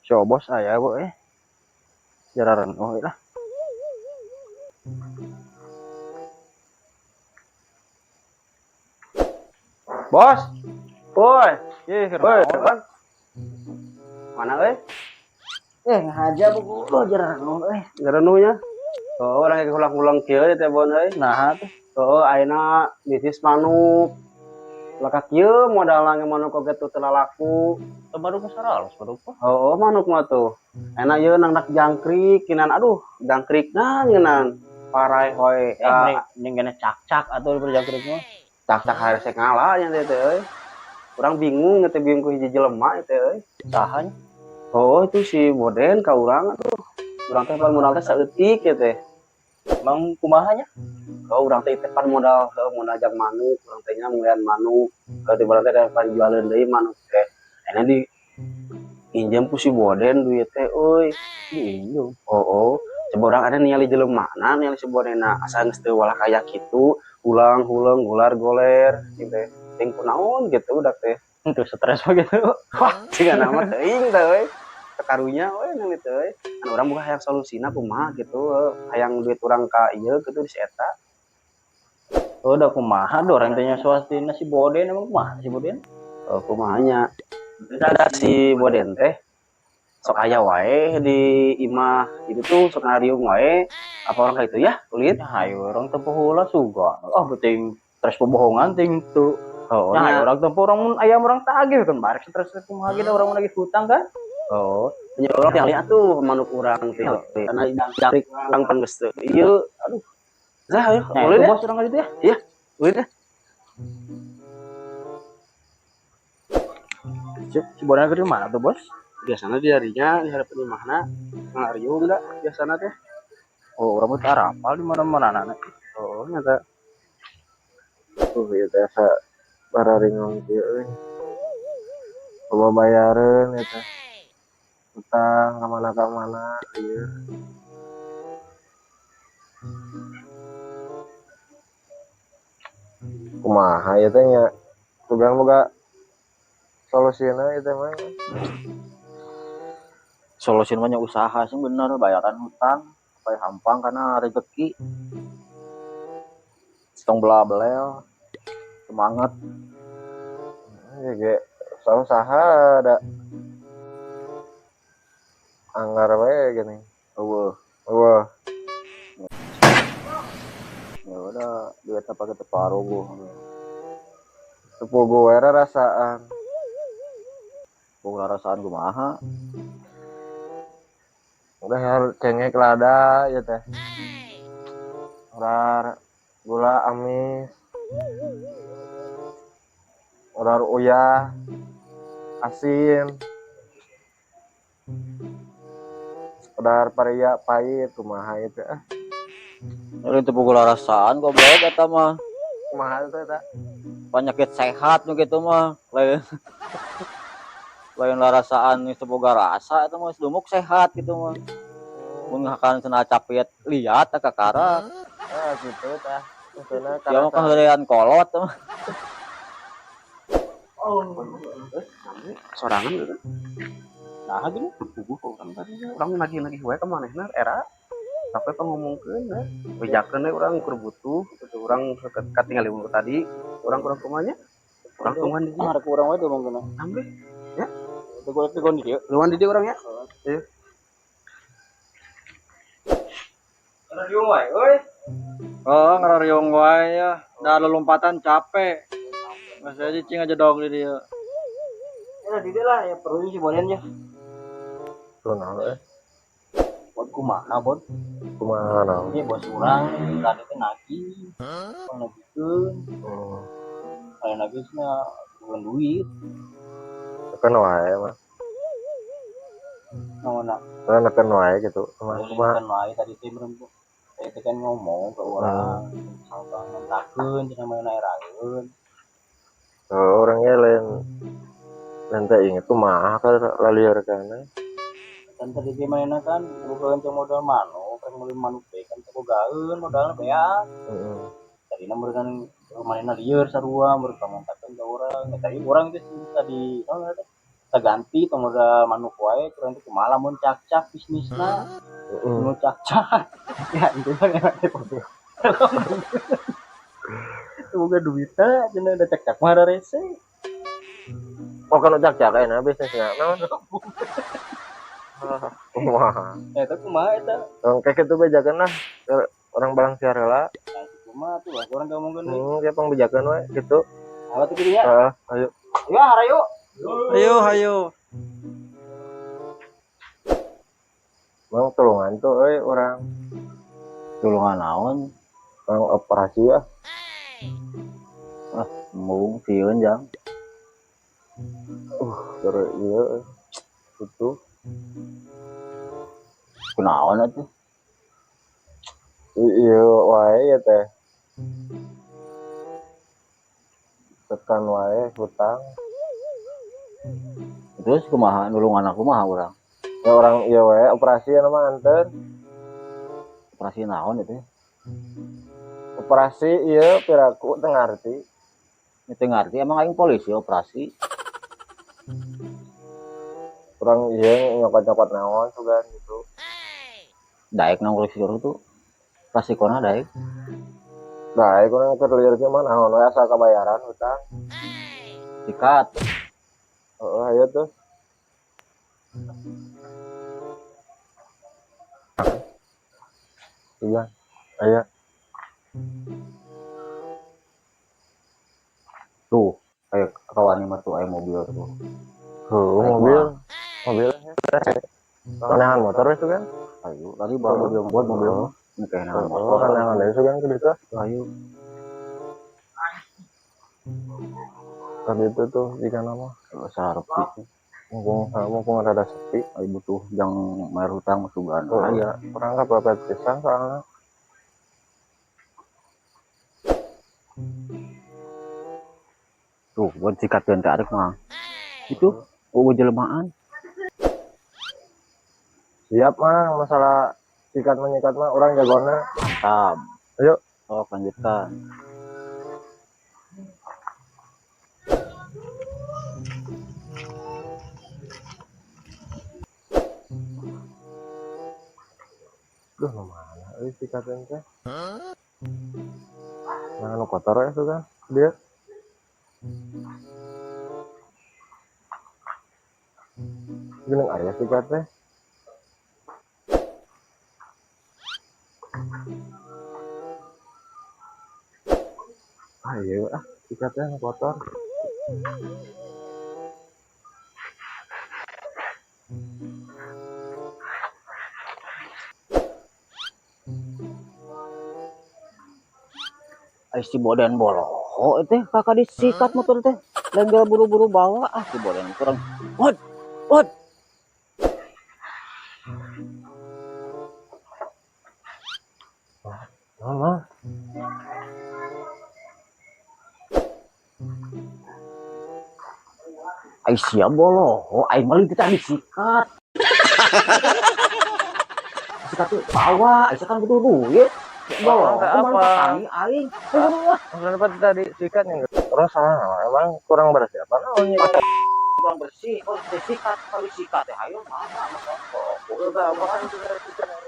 Si Obos aya bu eh. Jararan oh lah. Bos. Woi, Ih, woi, kenapa? mana euy? Eh, ngahaja buku lo jararan eh. Ngarenuhnya. Oh, urang ge ulang-ulang kieu teh Bon euy. Nah, tuh. Oh, ayeuna bisnis manuk. Laka kieu modalna ge manuk oge tuh teu laku. Teu baru ke saralos baru apa? Oh, manuk mah tuh. Enak ieu nang jangkrik kinan, aduh, jangkrikna ngeunan. Parai hoy. Eh, mending kena cak-cak atau berjangkrik mah. Cak-cak harus ngala nya teh euy. Urang bingung teh, bingung ku hiji jelema teh euy. Saha nya? Oh, itu si Boden ka urang atuh. Urang teh pan modal teh saeutik ya teh. Emang kumaha nya? Oh, urang teh teh pan modal heuh modal jang manuk, urang teh nya mulian manuk. Heuh di urang teh pan jualeun deui manuk teh. Ayeuna di injem ku si Boden duit teh euy. Iya. Oh. Coba urang ada ningali jelemana, ningali si Bodenna asa geus teu walah kaya kitu, ulang-huleng gular goler gitu teh. Ting kunaon gitu udah teh. Itu stres mah gitu. Wah, siga nama teuing teh euy. Karunya we nang ditu euy. Kan urang buka hayang solusina kumaha gitu, hayang duit urang ka ieu gitu di si eta. Oh, udah kumaha do orang tanya swastina si Boden, emang kumaha si Boden? Oh, kumaha nya? Ada si Boden teh sok aya wae di imah itu tuh, sok ngariung wae. Apa orang kayak itu ya kulit? Ya hayu orang tempo heula suga. Oh, penting stres bohongan ting tuh. Oh, ya, nya. Orang tempo orang mun ayam orang tagih kan barek stres kumaha gitu orang mun lagi hutang kan. Oh, nya orang yang lihat tuh manuk urang teh. Karena jangkrik urang pan geus teu. Ieu, aduh. Zah, ayo, Nah, boleh itu deh. bos orang itu ya. Iya, boleh deh. Si Boden ke mana tuh, Bos? Biasanya di harinya di hadapan imahna ngariung enggak biasana teh. Oh, orang mah teu arapal di mana-mana nana. Oh, nyata. Tuh ieu teh asa bararingung kieu euy. Loba bayareun ieu teh. Utang ka mana-ka mana ieu. Kumaha ieu teh nya? Sugan boga solusina ieu teh mah. Solusi mah nya usaha sih bener, bayaran hutang supaya hampang karena rezeki. Tong bela belel. Semangat. Ieu ge usaha da anggar we gini. Eueuh. Eueuh. Ya udah duit apa gitu paruguh. Teu puguh we rarasaan. Puguh rarasaan kumaha? Udah harus cengek lada ya teh. Urar gula amis. Urar uyah asin. Urar paria pahit kumaha ieu teh ah. Lain teu puguh rarasaan goblok eta mah. Kumaha teh eta? Penyakit sehat nu kitu mah. Lain lain rarasaan geus teu boga rasa eta mah, geus dumuk sehat gitu mah. Mun ngakan cenah capit liat teh kakara. Ah gitu tah. Maksudna Sia mah karasa. Kaheurean kolot mah. Oh, sorangan gitu. Nah, gini. Puguh kok urang tadi. Urang nagih-nagih wae ka manehna era. Sampai pangomongkeun we. Bejakeun we urang keur butuh, gitu urang katingali mun tadi, urang kurang kumaha nya? Urang tungguan di dieu. Ah, rek urang wae diomongkeun. Ambil. Ya. Tunggu tunggu di dieu. Tungguan di dieu urang ya. Ayo. Ngariung wae euy. Oh, ngariung wae ya. Da lompatan capek. Masih aja cing aja dong di dia. Ya di dieu lah ya perlu si Boden ya. Tuh naon euy? Bon kumaha, Bon? Kumaha naon? Ini bos urang tadi teh nagih. Pang nagihkeun. Aya nagih cenah bukan duit. Neken wae mah. Naonna? Nah, neken wae gitu. Kumaha kumaha? Neken wae tadi teh meureun. Tadi teh kan ngomong ke urang, misalkan mentakeun cenah manehna eraeun. Oh, orangnya lain lain teh inget kumaha ka lalieur kana. Kan tadi teh manehna kan boga teh modal manuk, kan meuli manuk teh kan teu bogaeun modalna beak. Heeh. Tadina meureun manehna lieur sarua meureun pamentakeun ka urang. Nah, tadi urang teh tadi naon teh? Terganti tong modal manuk wae kurang teh kumaha lamun cakcak bisnisna. Heeh. Nu cakcak. Ya itu mah enak teh bodoh. Semoga duitna cenah da cakcak mah rese. Oh kan cakcak ayeuna bisnisna naon? Kumaha? Eta kumaha eta? Tong kayak kitu bejakeun lah. Orang balang siar heula. Nah, kumaha tuh urang ngomongkeun deui. Kayak pangbejakeun we kitu. Apa tuh kitu nya? Heeh, ayo. Ya, harayo. Ayo, ayo. Mang tulungan tuh euy urang. Tulungan naon? Urang operasi ya. Ah, embung sieun jang. Terus ieu euy. Itu Kunaon atuh? Ieu wae ya teh. Tekan wae hutang. Terus kumaha nulungan aku mah urang? Ya orang ieu wae operasi anu mah anteur. Operasi naon itu? Operasi ieu piraku teu ngarti. Teu ngarti emang aing polisi operasi. Urang ieu nyokot-nyokot naon sugan gitu. Daek nang polisi tuh. Rasikona daek. Daek urang keur lieur ge mah naon we asal kabayaran hutang. Sikat. Heeh, ayo tuh. Iya, ayo. Tuh, kayak kawan mah tuh aya mobil tuh. Heuh, mobil. Mobil. Kanehan motor we sugan. Ayo, lagi bawa mobil buat mobil mah. Ini kayak nahan motor. Kanehan deui sugan ke ditu. Ayo. Tadi itu tuh jika nama. Saharep sih. Mumpung rada sepi. Ayo butuh jang bayar hutang mah sugan. Oh, Aya. Urang kapepet pisan soalna. Tuh, buat sikat teh arek mah. Itu eueuh jelemahan. Siap mah masalah sikat menyikat mah urang jagona. Mantap. Ayo. Sok lanjutkan. Duh, nu mana euy sikatkeun teh? Nah, nu kotor ya tuh kan dia. Geuning aya sikat teh. Ah iya ah, sikat teh nu kotor. Ai si Boden boloho teh kakak disikat motor teh. Lain geura buru-buru bawa ah si Boden kurang. Wod. Wod. Naon mah? Ai sia boloho, ai meuli teh disikat. Sikat tuh bawa, ai kan butuh duit. Boloho, Apa? malah patangi aing. Ayo, ah. Maksudnya apa tadi sikatnya enggak? Terus salah, emang kurang bersih apa naon nyikat? Kurang bersih, oh disikat, kalau disikat teh ayo mah. Udah, apa kan sudah sikat yang